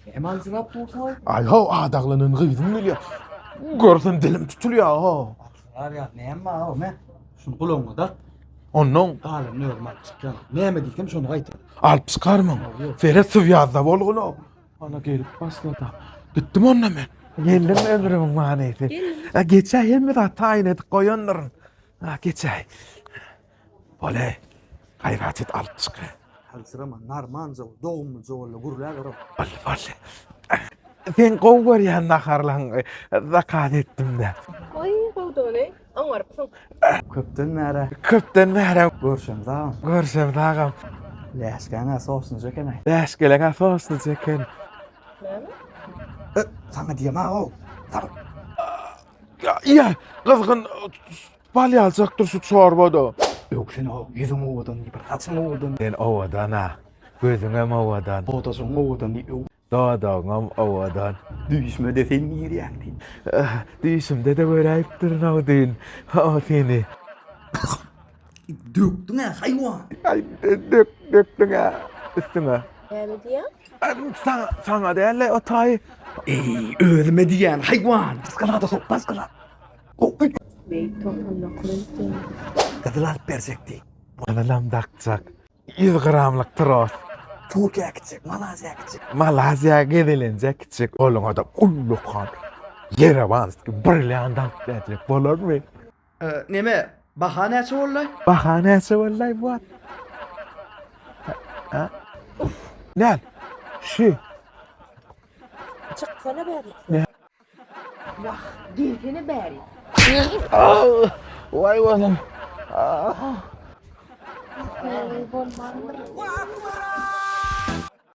Näme aljyrap dursuň-aý? Aý how, adaklanan gyzym gelýär. Görsem dilim tutulýar ho. Aljyrar ýaly näme bar-ow, me? Şuny gulagyňa dak. Onnoň Galanyny özüm alyp çykýan. Näme diýsem şony gaýtar. alyp çykarmyň. Seret swýazda bolgun-ow. Ana gelip başlady. Gitdim onda men. Geldim ömrümiň manysy. A geçäý hemme zat taýyn edip goýandyryn. A geçäý. Boley. Gaýrat et alyp çyk. Aljyrama, narmanja bol, dogumlyja bol-da, gürläber-ow. Boldy, boldy. Sen gowy görýän naharlaňy zakaz etdim-de. Goý, gowudygyny oňarypsyň. Köpden bäri. Köpden bäri. Görşemiz agam. Görşemiz agam. Läşgäň-ä sosnyja eken-aý. Läşgeleň-ä sosnyja eken. Näme? Saňa diýem-ä-ow. Saňa. Ýa, gyzgyn bal ýaljakdyr şu çorbada. Öwsene-ow, ýüzüň owadan diý, bir saçyň owadan. Sen owadan-a. Gözüňem owadan. Dodajygyň owadan diý, öw. Dodagyňam owadan. Düýşüme-de sen girýäň diý. Düýşümde-de göräýipdirin-ow düýn o seni. Dökdüň-ä, haýwan! Aý, dök, dökdüň-ä üstüňe. Näme diýýäň? Saňa, saňa däl-le, o taýy. Eý, özüme diýýän, haýwan! Basgala-da sok, basgala. Beýik 99 diýýän. Gyzyl alyp berjek diý. Gyzylam dakjak. 100 gramlyk tros. Türkiýä gitjek, Malaziýa gitjek. Malaziýa gezelenje gitjek. Goluňa-da ullakan Ýerewanskiý brilliant alyp berjek bolarmy? Neme, baha näçe boldy? Baha näçe boldy bu wagt? Ha? Näl? Şu. Çyksana bäri. Wah, gelsene bäri. Waý oglum. Bolmandyr.